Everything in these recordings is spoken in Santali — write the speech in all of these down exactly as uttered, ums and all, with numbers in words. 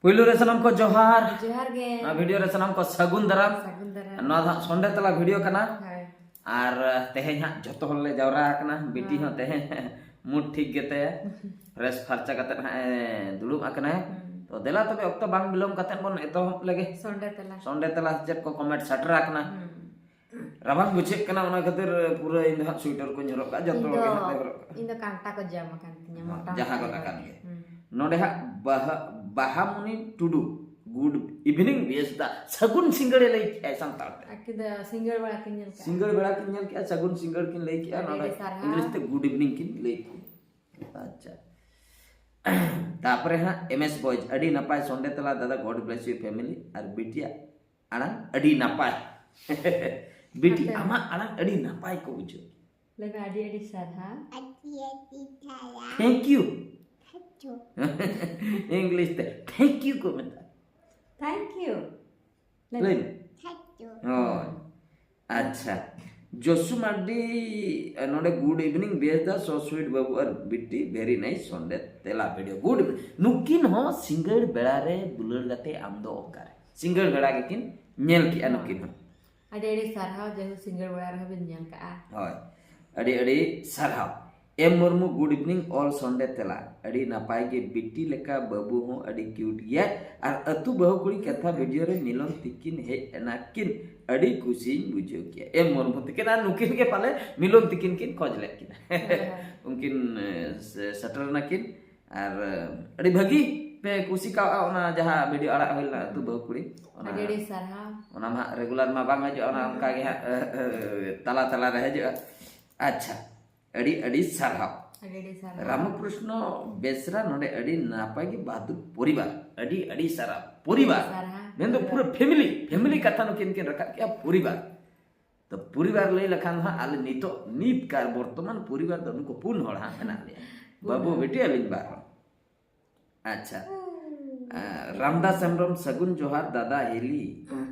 ᱯᱩᱭᱞᱩ ᱨᱮ ᱥᱟᱱᱟᱢ ᱠᱚ ᱡᱚᱦᱟᱨ᱾ ᱡᱚᱦᱟᱨ ᱜᱮ᱾ ᱱᱚᱣᱟ ᱵᱷᱤᱰᱤᱭᱳ ᱨᱮ ᱥᱟᱱᱟᱢ ᱠᱚ ᱥᱟᱹᱜᱩᱱ ᱫᱟᱨᱟᱢ᱾ ᱥᱟᱹᱜᱩᱱ ᱫᱟᱨᱟᱢ᱾ ᱱᱚᱣᱟ ᱫᱚ ᱦᱟᱸᱜ ᱥᱚᱱᱰᱮ ᱛᱟᱞᱟ ᱵᱷᱤᱰᱤᱭᱳ ᱠᱟᱱᱟ᱾ ᱦᱳᱭ᱾ ᱟᱨ ᱛᱮᱦᱮᱧ ᱦᱟᱸᱜ ᱡᱷᱚᱛᱚ ᱦᱚᱲ ᱞᱮ ᱡᱟᱣᱨᱟ ᱟᱠᱟᱱᱟ, ᱵᱤᱴᱤ ᱦᱚᱸ ᱛᱮᱦᱮᱧ ᱢᱩᱰ ᱴᱷᱤᱠ ᱜᱮᱛᱟᱭᱟ, ᱯᱷᱨᱮᱥ ᱯᱷᱟᱨᱪᱟ ᱠᱟᱛᱮ ᱦᱟᱸᱜ ᱮ ᱫᱩᱲᱩᱵ ᱟᱠᱟᱱᱟᱭ᱾ ᱦᱩᱸ᱾ ᱛᱚ ᱫᱮᱞᱟ ᱛᱚᱵᱮ ᱚᱠᱛᱚ ᱵᱟᱝ ᱵᱤᱞᱚᱢ ᱠᱟᱛᱮ ᱵᱚᱱ ᱮᱛᱚᱦᱚᱵ ᱞᱮᱜᱮ᱾ ᱥᱚᱱᱰᱮ ᱛᱟᱞᱟ᱾ ᱥᱚᱱᱰᱮ ᱛᱟᱞᱟ ᱪᱮᱫ ᱠᱚ ᱠᱚᱢᱮᱱᱴ ᱥᱮᱴᱮᱨ ᱟᱠᱟᱱᱟ᱾ ᱦᱩᱸ᱾ ᱨᱟᱵᱟᱝ ᱵᱩᱡᱷᱟᱹᱜ ᱠᱟᱱᱟ, ᱚᱱᱟ ᱠᱷᱟᱹᱛᱤᱨ ᱯᱩᱨᱟᱹ ᱤᱧ ᱫᱚ ᱦᱟᱸᱜ ᱥᱩᱭᱮᱴᱟᱨ ᱠᱚᱧ ᱦᱚᱨᱚᱜ ᱠᱟᱜᱼᱟ, ᱡᱚᱛᱚ ᱤᱧ ᱦᱚᱲ ᱜᱮ ᱫᱚ ᱦᱟᱸᱜ ᱞᱮ ᱦᱚᱨᱚᱜ ᱠᱟᱜᱼᱟ᱾ ᱤᱧ ᱫᱚ ᱠᱟᱱᱴᱟ ᱠᱚ ᱡᱟᱢ ᱟᱠᱟᱱ ᱛᱤᱧᱟ, ᱢᱚᱴᱟ ᱡᱟᱦᱟᱸ ᱢᱚᱴᱟ ᱠᱚ ᱜᱮ᱾ ᱟᱠᱟᱱ ᱜᱮ᱾ ᱦᱩᱸ᱾ ᱱᱚᱰᱮ ᱦᱟᱸᱜ ᱵᱟᱦᱟ ᱵᱟᱦᱟᱢᱩᱱᱤ ᱴᱩᱰᱩ, ᱜᱩᱰ ᱤᱵᱷᱤᱱᱤᱝ ᱵᱮᱥ ᱫᱟ, ᱥᱟᱹᱜᱩᱱ ᱥᱤᱸᱜᱟᱹᱲᱮ ᱞᱟᱹᱭ ᱠᱮᱜᱼᱟᱭ ᱥᱟᱱᱛᱟᱲ ᱛᱮ᱾ ᱟᱨ ᱠᱤ ᱫᱚ ᱥᱤᱸᱜᱟᱹᱲ ᱵᱮᱲᱟ ᱠᱤᱱ ᱧᱮᱞ ᱠᱟᱜᱼᱟ᱾ ᱥᱤᱸᱜᱟᱹᱲ ᱵᱮᱲᱟ ᱠᱤᱱ ᱧᱮᱞ ᱠᱮᱜᱼᱟ, ᱥᱟᱹᱜᱩᱱ ᱥᱤᱸᱜᱟᱹᱲ ᱠᱤᱱ ᱞᱟᱹᱭ ᱠᱮᱜᱼᱟ᱾ ᱟᱹᱰᱤ ᱱᱚᱰᱮ ᱟᱹᱰᱤ ᱥᱟᱨᱦᱟᱣ᱾ ᱤᱝᱞᱤᱥ ᱛᱮ ᱜᱩᱰ ᱤᱵᱷᱤᱱᱤᱝ ᱠᱤᱱ ᱞᱟᱹᱭ ᱠᱮᱜᱼᱟ᱾ ᱟᱪᱪᱷᱟ, ᱛᱟᱯᱚᱨᱮ ᱦᱟᱸᱜ ᱮᱢ ᱮᱥ ᱵᱚᱭᱮᱡᱽ, ᱟᱹᱰᱤ ᱱᱟᱯᱟᱭ ᱥᱚᱱᱰᱮ ᱛᱟᱞᱟ ᱫᱟᱫᱟ, God bless you family, ᱟᱨ ᱵᱤᱴᱤᱭᱟᱜ ᱟᱲᱟᱝ ᱟᱹᱰᱤ ᱱᱟᱯᱟᱭ᱾ ᱵᱤᱴᱤ, ᱟᱪᱪᱷᱟ᱾ ᱟᱢᱟᱜ ᱟᱲᱟᱝ ᱟᱹᱰᱤ ᱱᱟᱯᱟᱭ ᱠᱚ ᱵᱩᱡᱷᱟᱹᱣ᱾ ᱞᱟᱹᱭ ᱢᱮ, ᱟᱹᱰᱤ ᱟᱹᱰᱤ ᱥᱟᱨᱦᱟᱣ᱾ Thank you. English ᱛᱮ thank you ᱠᱚ ᱢᱮᱛᱟᱜᱼᱟ᱾ Thank you. ᱞᱟᱹᱭ ᱢᱮ᱾ ᱦᱳᱭ᱾ ᱟᱪᱪᱷᱟ, ᱡᱚᱥᱩ ᱢᱟᱨᱰᱤ, ᱱᱚᱰᱮ good evening ᱵᱮᱥ ᱫᱟ, so sweet ᱵᱟᱹᱵᱩ ᱟᱨ ᱵᱤᱴᱤ, very nice ᱥᱚᱱᱰᱮ ᱛᱮᱞᱟ ᱵᱷᱤᱰᱤᱭᱳ, good evening᱾ ᱱᱩᱠᱤᱱ ᱦᱚᱸ ᱥᱤᱸᱜᱟᱹᱲ ᱵᱮᱲᱟ ᱨᱮ ᱫᱩᱞᱟᱹᱲ ᱜᱟᱛᱮ ᱟᱢ ᱫᱚ ᱚᱠᱟᱨᱮ, ᱥᱤᱸᱜᱟᱹᱲ ᱵᱮᱲᱟ ᱜᱮᱠᱤᱱ ᱧᱮᱞ ᱠᱮᱜᱼᱟ ᱱᱩᱠᱤᱱ ᱦᱚᱸ᱾ ᱟᱹᱰᱤ ᱟᱹᱰᱤ ᱥᱟᱨᱦᱟᱣ, ᱡᱮᱦᱮᱛᱩ ᱥᱤᱸᱜᱟᱹᱲ ᱵᱮᱲᱟ ᱨᱮᱦᱚᱸ ᱵᱤᱱ ᱧᱮᱞ ᱠᱟᱜᱼᱟ᱾ ᱦᱳᱭ, ᱟᱹᱰᱤ ᱟᱹᱰᱤ ᱥᱟᱨᱦᱟᱣ᱾ ᱮᱢ Murmu, good evening all Sunday ᱛᱮᱞᱟ᱾ ᱟᱹᱰᱤ ᱱᱟᱯᱟᱭ ᱜᱮ ᱵᱤᱴᱤ ᱞᱮᱠᱟ ᱵᱟᱹᱵᱩ ᱦᱚᱸ ᱟᱹᱰᱤ cute ᱜᱮᱭᱟᱭ᱾ ᱟᱨ ᱟᱹᱛᱩ ᱵᱟᱹᱦᱩ ᱠᱩᱲᱤ ᱠᱟᱛᱷᱟ ᱵᱷᱤᱰᱤᱭᱳ ᱨᱮ ᱢᱤᱞᱚᱱ ᱛᱤᱠᱤᱱ ᱦᱮᱡ ᱮᱱᱟ ᱠᱤᱱ, ᱟᱹᱰᱤ ᱠᱩᱥᱤᱧ ᱵᱩᱡᱷᱟᱹᱣ ᱠᱮᱜᱼᱟ᱾ ᱮᱢ ᱢᱩᱨᱢᱩ ᱛᱤᱠᱤᱱ ᱟᱨ ᱱᱩᱠᱤᱱ ᱜᱮ ᱯᱟᱞᱮ ᱢᱤᱞᱚᱱ ᱛᱤᱠᱤᱱ ᱠᱤᱱ ᱠᱷᱚᱡᱽ ᱞᱮᱫ ᱠᱤᱱᱟ᱾ ᱦᱮᱸ᱾ ᱩᱱᱠᱤᱱ ᱮ, ᱥᱮ-, ᱥᱮᱴᱮᱨ ᱮᱱᱟ ᱠᱤᱱ᱾ ᱟᱨ ᱮ, ᱟᱹᱰᱤ ᱵᱷᱟᱹᱜᱤ ᱯᱮ ᱠᱩᱥᱤ ᱠᱟᱣᱜᱼᱟ ᱚᱱᱟ ᱡᱟᱦᱟᱸ ᱵᱷᱤᱰᱤᱭᱳ ᱟᱲᱟᱜ ᱦᱩᱭ ᱞᱮᱱᱟ ᱟᱹᱛᱩ ᱵᱟᱹᱦᱩ ᱠᱩᱲᱤ᱾ ᱚᱱᱟ ᱟᱹᱰᱤ ᱟᱹᱰᱤ ᱥᱟᱨᱦᱟᱣ᱾ ᱚᱱᱟ ᱢᱟ ᱦᱟᱸᱜ ᱨᱮᱜᱩᱞᱟᱨ ᱢᱟ ᱵᱟᱝ ᱦᱤᱡᱩᱜᱼᱟ, ᱚᱱᱟ ᱚᱱᱠᱟ ᱜᱮ ᱦᱟᱸᱜ ᱮ, ᱮ, ᱛᱟᱞᱟ ᱛᱟᱞᱟ ᱨᱮ ᱦᱤᱡᱩᱜᱼᱟ᱾ ᱟᱪᱪᱷᱟ, ᱟᱹᱰᱤ ᱟᱹᱰᱤ ᱥᱟᱨᱦᱟᱣ᱾ ᱟᱹᱰᱤ ᱟᱹᱰᱤ ᱥᱟᱨᱦᱟᱣ᱾ ᱨᱟᱢᱚᱠᱨᱤᱥᱱᱚ ᱵᱮᱥᱨᱟ ᱱᱚᱰᱮ ᱟᱹᱰᱤ ᱱᱟᱯᱟᱭ ᱜᱮ ᱵᱟᱦᱟᱫᱩᱨ ᱯᱚᱨᱤᱵᱟᱨ, ᱟᱹᱰᱤ ᱟᱹᱰᱤ ᱥᱟᱨᱦᱟᱣ ᱯᱚᱨᱤᱵᱟᱨ᱾ ᱥᱟᱨᱦᱟᱣ᱾ ᱢᱮᱱᱫᱚ ᱯᱩᱨᱟᱹ ᱯᱷᱮᱢᱤᱞᱤ, ᱯᱷᱮᱢᱤᱞᱤ ᱠᱟᱛᱷᱟ ᱱᱩᱠᱤᱱ ᱠᱤᱱ ᱨᱟᱠᱟᱵ ᱠᱮᱜᱼᱟ, ᱯᱚᱨᱤᱵᱟᱨ᱾ ᱛᱚ ᱯᱚᱨᱤᱵᱟᱨ ᱞᱟᱹᱭ ᱞᱮᱠᱷᱟᱱ ᱦᱟᱸᱜ ᱟᱞᱮ ᱱᱤᱛᱚᱜ ᱱᱤᱛ ᱠᱟᱨ ᱵᱚᱨᱛᱚᱢᱟᱱ ᱯᱚᱨᱤᱵᱟᱨ ᱫᱚ ᱱᱩᱠᱩ ᱯᱩᱱ ᱦᱚᱲ ᱦᱟᱸᱜ ᱢᱮᱱᱟᱜ ᱞᱮᱭᱟ, ᱯᱩᱱ ᱵᱟᱹᱵᱩ, ᱦᱚᱲ᱾ ᱵᱤᱴᱤ, ᱟᱹᱞᱤᱧ ᱵᱟᱨ ᱦᱚᱲ᱾ ᱟᱪᱪᱷᱟ, ᱟᱨ ᱨᱟᱢᱫᱟᱥ ᱦᱮᱢᱵᱨᱚᱢ, ᱥᱟᱹᱜᱩᱱ ᱡᱚᱦᱟᱨ ᱫᱟᱫᱟ ᱦᱤᱞᱤ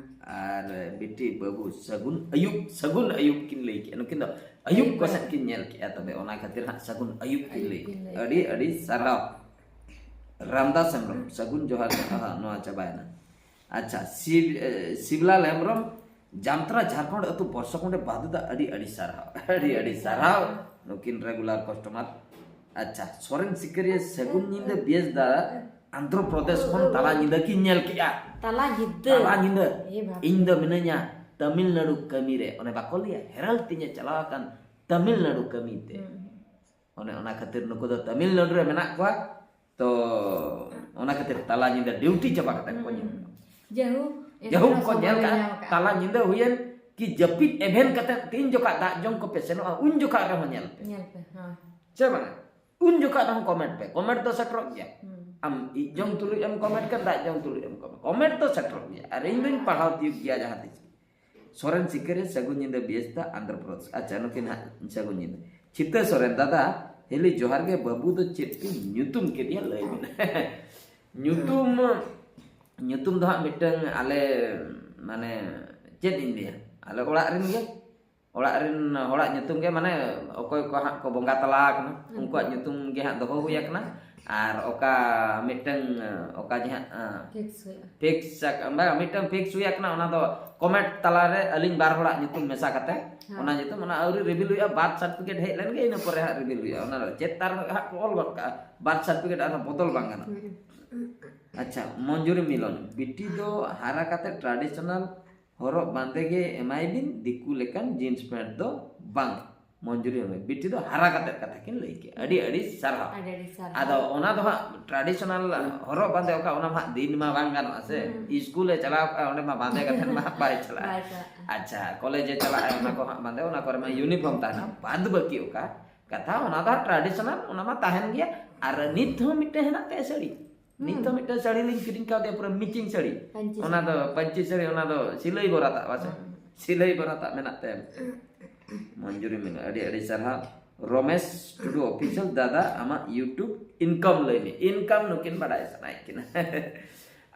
ᱟᱨ ᱵᱤᱴᱤ ᱵᱟᱹᱵᱩ, ᱥᱟᱹᱜᱩᱱ ᱟᱹᱭᱩᱵ, ᱥᱟᱹᱜᱩᱱ ᱟᱹᱭᱩᱵ ᱠᱤᱱ ᱞᱟᱹᱭ ᱠᱮᱜᱼᱟ᱾ ᱱᱩᱠᱤᱱ ᱫᱚ ᱟᱹᱭᱩᱵ ᱟᱹᱭᱩᱵ ᱠᱚᱥᱮᱫ ᱵᱮᱲᱟ᱾ ᱠᱤᱱ ᱧᱮᱞ ᱠᱮᱜᱼᱟ, ᱛᱚᱵᱮ ᱚᱱᱟ ᱠᱷᱟᱹᱛᱤᱨ ᱦᱟᱸᱜ ᱥᱟᱹᱜᱩᱱ ᱟᱹᱭᱩᱵ ᱠᱤᱱ ᱟᱹᱭᱩᱵ ᱞᱟᱹᱭ ᱠᱤᱱ ᱠᱮᱜᱼᱟ᱾ ᱞᱟᱹᱭ ᱟᱹᱰᱤ ᱟᱹᱰᱤ ᱥᱟᱨᱦᱟᱣ᱾ ᱨᱟᱢᱫᱟᱥ ᱦᱮᱢᱵᱨᱚᱢ, ᱥᱟᱹᱜᱩᱱ ᱡᱚᱦᱟᱨ᱾ ᱟᱦᱟ, ᱱᱚᱣᱟ ᱪᱟᱵᱟᱭᱮᱱᱟ᱾ ᱟᱪᱪᱷᱟ, ᱥᱤᱵ-, ᱮ, ᱥᱤᱵᱞᱟᱞ ᱦᱮᱢᱵᱨᱚᱢ, ᱡᱟᱢᱛᱨᱟ ᱡᱷᱟᱲᱠᱷᱚᱸᱰ ᱟᱹᱛᱩ ᱵᱚᱨᱥᱚᱠᱚᱸᱰᱮ ᱵᱟᱫᱩᱫᱟ, ᱟᱹᱰᱤ ᱟᱹᱰᱤ ᱥᱟᱨᱦᱟᱣ᱾ ᱟᱹᱰᱤ ᱟᱹᱰᱤ ᱥᱟᱨᱦᱟᱣ, ᱱᱩᱠᱤᱱ regular customer᱾ ᱟᱪᱪᱷᱟ, ᱥᱚᱨᱮᱱ ᱥᱤᱠᱟᱹᱨᱤᱭᱟᱹ ᱥᱟᱹᱜᱩᱱ ᱧᱤᱫᱟᱹ ᱵᱮᱥ ᱫᱟ, ᱟᱱᱫᱷᱨᱚ ᱯᱨᱚᱫᱮᱥ ᱠᱷᱚᱱ ᱛᱟᱞᱟ ᱧᱤᱫᱟᱹ ᱠᱤᱱ ᱧᱮᱞ ᱠᱮᱜᱼᱟ᱾ ᱛᱟᱞᱟ ᱧᱤᱫᱟᱹ? ᱛᱟᱞᱟ ᱧᱤᱫᱟᱹ᱾ ᱮ ᱵᱟᱯ ᱨᱮ᱾ ᱤᱧ ᱫᱚ ᱢᱤᱱᱟᱹᱧᱟ ᱛᱟᱢᱤᱞᱱᱟᱲᱩ ᱠᱟᱹᱢᱤ ᱨᱮ, ᱚᱱᱮ ᱵᱟᱠᱚ ᱞᱟᱹᱭᱟ ᱦᱮᱨᱟᱞ ᱛᱤᱧᱮ ᱪᱟᱞᱟᱣ ᱟᱠᱟᱱ ᱛᱟᱢᱤᱞᱱᱟᱲᱩ ᱠᱟᱹᱢᱤ ᱛᱮ᱾ ᱦᱩᱸ᱾ ᱚᱱᱮ ᱚᱱᱟ ᱠᱷᱟᱹᱛᱤᱨ ᱱᱩᱠᱩ ᱫᱚ ᱛᱟᱢᱤᱞᱱᱟᱲᱩ ᱨᱮ ᱢᱮᱱᱟᱜ ᱠᱚᱣᱟ᱾ ᱛᱚ ᱚᱱᱟ ᱠᱷᱟᱹᱛᱤᱨ ᱛᱟᱞᱟ ᱧᱤᱫᱟᱹ ᱰᱤᱭᱩᱴᱤ ᱪᱟᱵᱟ ᱠᱟᱛᱮ ᱠᱚ ᱧᱮᱞ᱾ ᱦᱩᱸ᱾ ᱡᱟᱭᱦᱳᱠ, ᱡᱟᱭᱦᱳᱠ ᱠᱚ ᱧᱮᱞ ᱠᱟᱜᱼᱟ᱾ ᱛᱟᱞᱟ ᱧᱤᱫᱟᱹ ᱦᱩᱭᱮᱱ ᱠᱤ ᱡᱟᱹᱯᱤᱫ ᱮᱵᱷᱮᱱ ᱠᱟᱛᱮ ᱛᱤᱱ ᱡᱚᱠᱷᱟᱜ ᱫᱟᱜ ᱡᱚᱢ ᱠᱚᱯᱮ ᱥᱮᱱᱚᱜᱼᱟ, ᱩᱱ ᱡᱚᱠᱷᱟᱜ ᱨᱮᱦᱚᱸ ᱧᱮᱞ ᱯᱮ᱾ ᱧᱮᱞ ᱯᱮ, ᱦᱳᱭ᱾ ᱪᱮ ᱵᱟᱝᱟ? ᱩᱱ ᱡᱚᱠᱷᱟᱜ ᱨᱮᱦᱚᱸ comment ᱯᱮ᱾ Comment ᱫᱚ ᱥᱮᱴᱮᱨᱚᱜ ᱜᱮᱭᱟ᱾ ᱦᱩᱸ᱾ ᱟᱢ ᱤᱡ ᱡᱚᱢ ᱛᱩᱞᱩᱡ ᱮᱢ comment ᱠᱟᱱ, ᱫᱟᱜ ᱡᱚᱢ ᱛᱩᱞᱩᱡ ᱮᱢ comment, comment ᱫᱚ ᱥᱮᱴᱮᱨᱚᱜ ᱜᱮᱭᱟ᱾ ᱟᱨ ᱤᱧ ᱫᱚᱧ ᱯᱟᱲᱦᱟᱣ ᱛᱤᱭᱳᱜ ᱜᱮᱭᱟ ᱡᱟᱦᱟᱸ ᱛᱤᱥ᱾ ᱥᱚᱨᱮᱱ ᱥᱤᱠᱟᱹᱨᱤᱭᱟᱹ ᱥᱟᱹᱜᱩᱱ ᱧᱤᱫᱟᱹ ᱵᱮᱥ ᱫᱟ ᱟᱱᱫᱷᱨᱚ ᱯᱨᱚᱫᱮᱥ᱾ ᱟᱪᱪᱷᱟ, ᱱᱩᱠᱤᱱ ᱦᱟᱸᱜ ᱥᱟᱹᱜᱩᱱ ᱧᱤᱫᱟᱹ᱾ ᱪᱷᱤᱛᱟᱹ ᱥᱚᱨᱮᱱ, ᱫᱟᱫᱟ ᱦᱤᱞᱤ ᱡᱚᱦᱟᱨ ᱜᱮ, ᱵᱟᱹᱵᱩ ᱫᱚ ᱪᱮᱫ ᱯᱮ ᱧᱩᱛᱩᱢ ᱠᱮᱫᱮᱭᱟ ᱞᱟᱹᱭ ᱵᱤᱱ᱾ ᱧᱩᱛᱩᱢ, ᱧᱩᱛᱩᱢ ᱫᱚ ᱦᱟᱸᱜ ᱢᱤᱫᱴᱟᱝ ᱟᱞᱮ, ᱢᱟᱱᱮ, ᱪᱮᱫ ᱤᱧ ᱞᱟᱹᱭᱟ, ᱟᱞᱮ ᱚᱲᱟᱜ ᱨᱮᱱ ᱜᱮ, ᱚᱲᱟᱜ ᱨᱮᱱ ᱦᱚᱲᱟᱜ ᱧᱩᱛᱩᱢ ᱜᱮ, ᱢᱟᱱᱮ, ᱚᱠᱚᱭ ᱠᱚ ᱦᱟᱸᱜ ᱠᱚ ᱵᱚᱸᱜᱟ ᱛᱟᱞᱟ ᱟᱠᱟᱱᱟ, ᱦᱩᱸ᱾ ᱩᱱᱠᱩᱣᱟᱜ ᱧᱩᱛᱩᱢ ᱜᱮ ᱦᱟᱸᱜ ᱫᱚᱦᱚ ᱦᱩᱭ ᱟᱠᱟᱱᱟ᱾ ᱟᱨ ᱚᱠᱟ ᱢᱤᱫᱴᱟᱝ, ᱚᱠᱟ ᱡᱮ ᱦᱟᱸᱜ, ᱯᱷᱤᱠᱥ ᱦᱩᱭᱩᱜᱼᱟ᱾ ᱯᱷᱤᱠᱥ ᱟᱠ-, ᱵᱟᱝ, ᱢᱤᱫᱴᱟᱝ ᱯᱷᱤᱠᱥ ᱦᱩᱭ ᱟᱠᱟᱱᱟ, ᱚᱱᱟ ᱫᱚ comment ᱛᱟᱞᱟᱨᱮ ᱟᱹᱞᱤᱧ ᱵᱟᱨ ᱦᱚᱲᱟᱜ ᱧᱩᱛᱩᱢ ᱢᱮᱥᱟ ᱠᱟᱛᱮ, ᱦᱮᱸ᱾ ᱚᱱᱟ ᱧᱩᱛᱩᱢ, ᱚᱱᱟ ᱟᱹᱣᱨᱤ reveal ᱦᱩᱭᱩᱜᱼᱟ, birth certificate ᱦᱮᱡ ᱞᱮᱱ ᱜᱮ ᱤᱱᱟᱹ ᱯᱚᱨᱮ ᱦᱟᱸᱜ reveal ᱦᱩᱭᱩᱜᱼᱟ᱾ ᱚᱱᱟ ᱫᱚ ᱪᱮᱫ ᱛᱟᱨ ᱦᱟᱸᱜ ᱠᱚ ᱚᱞ ᱜᱚᱫ ᱠᱟᱜᱼᱟ, birth certificate ᱟᱨᱦᱚᱸ ᱵᱚᱫᱚᱞ ᱵᱟᱝ ᱜᱟᱱᱚᱜᱼᱟ᱾ ᱦᱩᱸ᱾ ᱟᱪᱪᱷᱟ, ᱢᱚᱧᱡᱩᱨᱤ ᱢᱤᱞᱚᱱ, ᱵᱤᱴᱤ ᱫᱚ ᱦᱟᱨᱟ ᱠᱟᱛᱮ traditional ᱦᱚᱨᱚᱜ ᱵᱟᱸᱫᱮ ᱜᱮ ᱮᱢᱟᱭ ᱵᱤᱱ, ᱫᱤᱠᱩ ᱞᱮᱠᱟᱱ jeans pant ᱫᱚ ᱵᱟᱝ᱾ ᱢᱚᱧᱡᱩᱨᱤ ᱦᱮᱢᱵᱨᱚᱢ, ᱵᱤᱴᱤ ᱫᱚ ᱦᱟᱨᱟ ᱠᱟᱛᱮ ᱠᱟᱛᱷᱟ ᱠᱤᱱ ᱞᱟᱹᱭ ᱠᱮᱜᱼᱟ᱾ ᱟᱹᱰᱤ ᱟᱹᱰᱤ ᱥᱟᱨᱦᱟᱣ᱾ ᱟᱹᱰᱤ ᱟᱹᱰᱤ ᱥᱟᱨᱦᱟᱣ᱾ ᱟᱫᱚ ᱚᱱᱟ ᱫᱚ ᱦᱟᱸᱜ traditional ᱦᱚᱨᱚᱜ ᱵᱟᱸᱫᱮ ᱚᱠᱟ, ᱚᱱᱟ ᱢᱟ ᱦᱟᱸᱜ ᱫᱤᱱ ᱢᱟ ᱵᱟᱝ ᱜᱟᱱᱚᱜᱼᱟ ᱥᱮ᱾ ᱦᱩᱸ᱾ ᱤᱥᱠᱩᱞᱮ ᱪᱟᱞᱟᱣ ᱠᱚᱜᱼᱟ, ᱚᱸᱰᱮ ᱢᱟ ᱵᱟᱸᱫᱮ ᱠᱟᱛᱮ ᱢᱟ ᱦᱟᱸᱜ ᱵᱟᱭ ᱪᱟᱞᱟᱜᱼᱟ᱾ ᱵᱟᱭ ᱪᱟᱞᱟᱜᱼᱟ᱾ ᱟᱪᱪᱷᱟ, ᱠᱚᱞᱮᱡᱽ ᱮ ᱪᱟᱞᱟᱜᱼᱟ, ᱚᱱᱟ ᱠᱚ ᱦᱟᱸᱜ ᱵᱟᱸᱫᱮ, ᱚᱱᱟ ᱠᱚᱨᱮ ᱢᱟ uniform ᱛᱟᱦᱮᱱᱟ᱾ ᱵᱟᱫ ᱵᱟᱹᱠᱤ ᱚᱠᱟ ᱠᱟᱛᱷᱟ, ᱚᱱᱟ ᱫᱚ ᱦᱟᱸᱜ traditional, ᱚᱱᱟ ᱢᱟ ᱛᱟᱦᱮᱱ ᱜᱮᱭᱟ᱾ ᱟᱨ ᱱᱤᱛ ᱦᱚᱸ ᱢᱤᱫᱴᱮᱱ ᱦᱮᱱᱟᱜ ᱛᱟᱭᱟ ᱥᱟᱹᱲᱤ᱾ ᱱᱤᱛ ᱦᱚᱸ ᱢᱤᱫᱴᱮᱱ ᱥᱟᱹᱲᱤ ᱞᱤᱧ ᱠᱤᱨᱤᱧ ᱠᱟᱣᱫᱮᱭᱟ, ᱯᱩᱨᱟᱹ matching ᱥᱟᱹᱲᱤ᱾ ᱯᱟᱹᱧᱪᱤ ᱚᱱᱟ ᱥᱟᱹᱲᱤ᱾ ᱫᱚ ᱯᱟᱹᱧᱪᱤ ᱥᱟᱹᱲᱤ, ᱚᱱᱟ ᱫᱚ ᱥᱤᱞᱟᱹᱭ ᱵᱚᱨᱟᱛᱟᱜ ᱯᱟᱥᱮ᱾ ᱦᱩᱸ᱾ ᱥᱤᱞᱟᱹᱭ ᱵᱚᱨᱟᱛᱟᱜ ᱢᱮᱱᱟᱜ ᱛᱟᱭᱟ᱾ ᱢᱚᱧᱡᱩᱨᱤ ᱢᱮᱱᱟᱜᱼᱟ, ᱟᱹᱰᱤ ᱟᱹᱰᱤ ᱥᱟᱨᱦᱟᱣ᱾ ᱨᱚᱢᱮᱥ ᱴᱩᱰᱩ official, ᱫᱟᱫᱟ ᱟᱢᱟᱜ YouTube income ᱞᱟᱹᱭ ᱢᱮ᱾ Income ᱱᱩᱠᱤᱱ ᱵᱟᱰᱟᱭ ᱥᱟᱱᱟᱭᱮᱫ ᱠᱤᱱᱟ᱾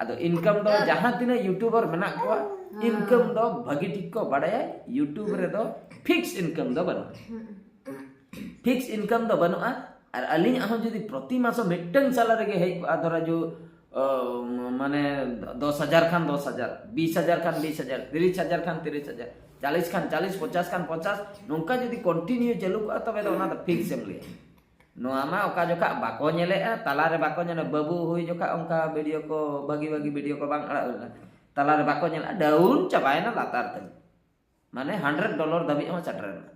ᱟᱫᱚ income ᱫᱚ ᱡᱟᱦᱟᱸ ᱛᱤᱱᱟᱹᱜ YouTuber ᱢᱮᱱᱟᱜ ᱠᱚᱣᱟ, ᱦᱮᱸ᱾ Income ᱫᱚ ᱵᱷᱟᱹᱜᱤ ᱴᱷᱤᱠ ᱠᱚ ᱵᱟᱰᱟᱭᱟ᱾ YouTube ᱨᱮᱫᱚ fix income ᱫᱚ ᱵᱟᱹᱱᱩᱜᱼᱟ᱾ ᱦᱩᱸ᱾ Fix income ᱫᱚ ᱵᱟᱹᱱᱩᱜᱼᱟ᱾ ᱟᱨ ᱟᱹᱞᱤᱧᱟᱜ ᱦᱚᱸ ᱡᱩᱫᱤ ᱯᱨᱚᱛᱤ ᱢᱟᱥᱚ ᱢᱤᱫᱴᱟᱝ ᱥᱮᱞᱟᱨᱤ ᱜᱮ ᱦᱮᱡ ᱠᱚᱜᱼᱟ, ᱫᱷᱚᱨᱟ ᱡᱩ ᱢᱟᱱᱮ ᱫᱚᱥ ᱦᱟᱡᱟᱨ ᱠᱷᱟᱱ ᱫᱚᱥ ᱦᱟᱡᱟᱨ, ᱵᱤᱥ ᱦᱟᱡᱟᱨ ᱠᱷᱟᱱ ᱵᱤᱥ ᱦᱟᱡᱟᱨ, ᱛᱤᱨᱤᱥ ᱦᱟᱡᱟᱨ ᱠᱷᱟᱱ ᱛᱤᱨᱤᱥ ᱦᱟᱡᱟᱨ, ᱪᱟᱞᱤᱥ ᱠᱷᱟᱱ ᱪᱟᱞᱤᱥ, ᱯᱚᱪᱟᱥ ᱠᱷᱟᱱ ᱯᱚᱪᱟᱥ, ᱱᱚᱝᱠᱟ ᱡᱩᱫᱤ ᱠᱚᱱᱴᱤᱱᱤᱭᱩ ᱪᱟᱹᱞᱩ ᱠᱚᱜᱼᱟ, ᱛᱚᱵᱮ ᱫᱚ ᱚᱱᱟ ᱫᱚ ᱯᱷᱤᱠᱥ ᱮᱢ ᱞᱟᱹᱭᱟ᱾ ᱱᱚᱣᱟ ᱢᱟ ᱚᱠᱟ ᱡᱚᱠᱷᱟ ᱵᱟᱠᱚ ᱧᱮᱞᱮᱜᱼᱟ, ᱛᱟᱞᱟᱨᱮ ᱵᱟᱠᱚ ᱧᱮᱞᱟ, ᱵᱟᱹᱵᱩ ᱦᱩᱭ ᱡᱚᱠᱷᱟ ᱚᱱᱠᱟ ᱵᱷᱤᱰᱤᱭᱳ ᱠᱚ, ᱵᱷᱟᱹᱜᱤ ᱵᱷᱟᱹᱜᱤ ᱵᱷᱤᱰᱤᱭᱳ ᱠᱚ ᱵᱟᱝ ᱟᱲᱟᱜ ᱦᱩᱭ ᱞᱮᱱᱟ, ᱛᱟᱞᱟᱨᱮ ᱵᱟᱠᱚ ᱧᱮᱞᱟ, ᱰᱟᱣᱩᱱ ᱪᱟᱵᱟᱭᱮᱱᱟ ᱞᱟᱛᱟᱨ ᱛᱮ, ᱢᱟᱱᱮ ᱦᱟᱱᱰᱨᱮᱰ ᱰᱚᱞᱟᱨ ᱫᱷᱟᱹᱵᱤᱡ ᱦᱚᱸ ᱥᱮᱴᱮᱨ ᱮᱱᱟ᱾